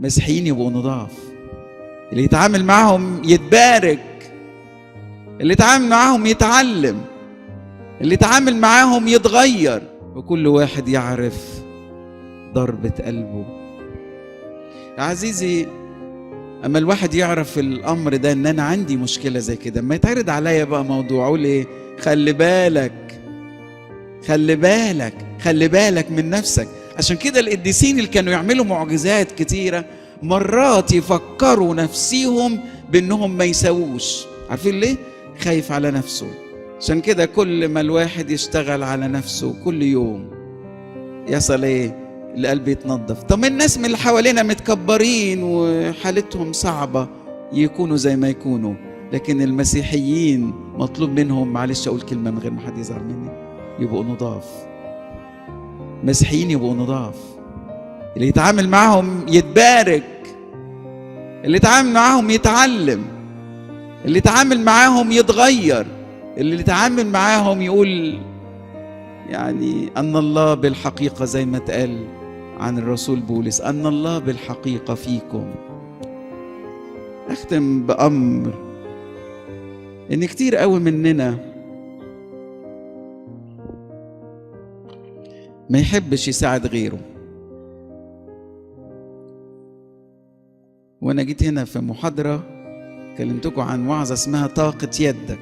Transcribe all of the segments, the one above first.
مسيحيين يبقوا نضاف، اللي يتعامل معهم يتبارك، اللي يتعامل معهم يتعلم، اللي يتعامل معاهم يتغير، وكل واحد يعرف ضربة قلبه. عزيزي، اما الواحد يعرف الامر ده، ان انا عندي مشكلة زي كده، اما يتعرض عليا بقى موضوع اقول ايه؟ خلي بالك، خلي بالك، خلي بالك من نفسك. عشان كده القديسين اللي كانوا يعملوا معجزات كتيرة مرات يفكروا نفسيهم بانهم ما يساووش. عارفين ليه؟ خايف على نفسه. عشان كده كل ما الواحد يشتغل على نفسه كل يوم يصل ايه؟ القلب يتنظف. طب الناس من اللي حوالينا متكبرين وحالتهم صعبة، يكونوا زي ما يكونوا، لكن المسيحيين مطلوب منهم، معلش اقول كلمة من غير ما حد يزعل مني، يبقوا نضاف. مسيحيين يبقوا نضاف، اللي يتعامل معاهم يتبارك، اللي يتعامل معاهم يتعلم، اللي يتعامل معاهم يتغير، اللي يتعامل معاهم يقول يعني أن الله بالحقيقة، زي ما اتقال عن الرسول بولس، أن الله بالحقيقة فيكم. أختم بأمر، إن كتير قوي مننا ما يحبش يساعد غيره. وأنا جيت هنا في محاضرة كلمتكم عن وعظة اسمها طاقة يدك،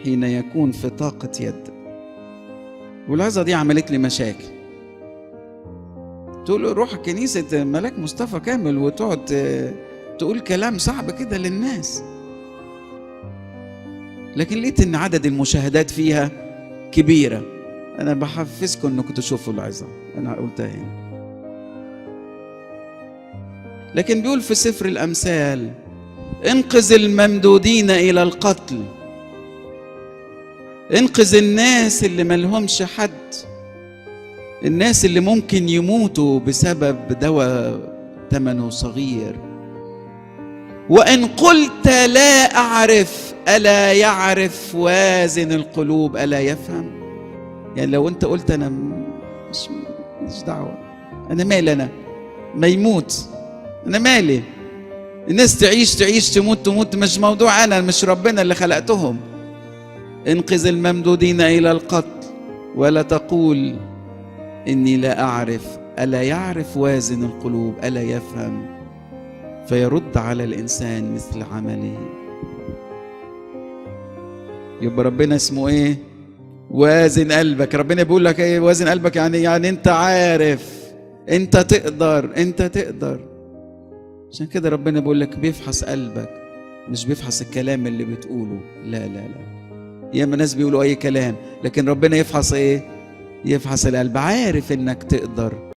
حين يكون في طاقة يدك. والعظة دي عملت لي مشاكل. تقول روح كنيسة ملاك مصطفى كامل وتقعد تقول كلام صعب كده للناس، لكن لقيت ان عدد المشاهدات فيها كبيرة. انا بحفزكم انكم تشوفوا العظة، انا قلتها هنا. لكن بيقول في سفر الأمثال: انقذ الممدودين إلى القتل، انقذ الناس اللي ملهمش حد، الناس اللي ممكن يموتوا بسبب دواء ثمنه صغير. وإن قلت لا أعرف، ألا يعرف وازن القلوب ألا يفهم؟ يعني لو أنت قلت أنا مش دعوة، أنا مالي، أنا ما يموت، أنا مالي، الناس تعيش تعيش، تموت تموت، مش موضوع، أنا مش ربنا اللي خلقتهم. انقذ الممدودين إلى القتل ولا تقول إني لا أعرف، ألا يعرف وازن القلوب ألا يفهم؟ فيرد على الإنسان مثل عمله. يبقى ربنا اسمه إيه؟ وازن قلبك. ربنا بيقول لك إيه؟ وازن قلبك، يعني أنت عارف، أنت تقدر، أنت تقدر. عشان كده ربنا بيقول لك بيفحص قلبك، مش بيفحص الكلام اللي بتقوله. لا لا لا، ياما ناس بيقولوا أي كلام، لكن ربنا يفحص إيه؟ يفحص القلب، عارف إنك تقدر.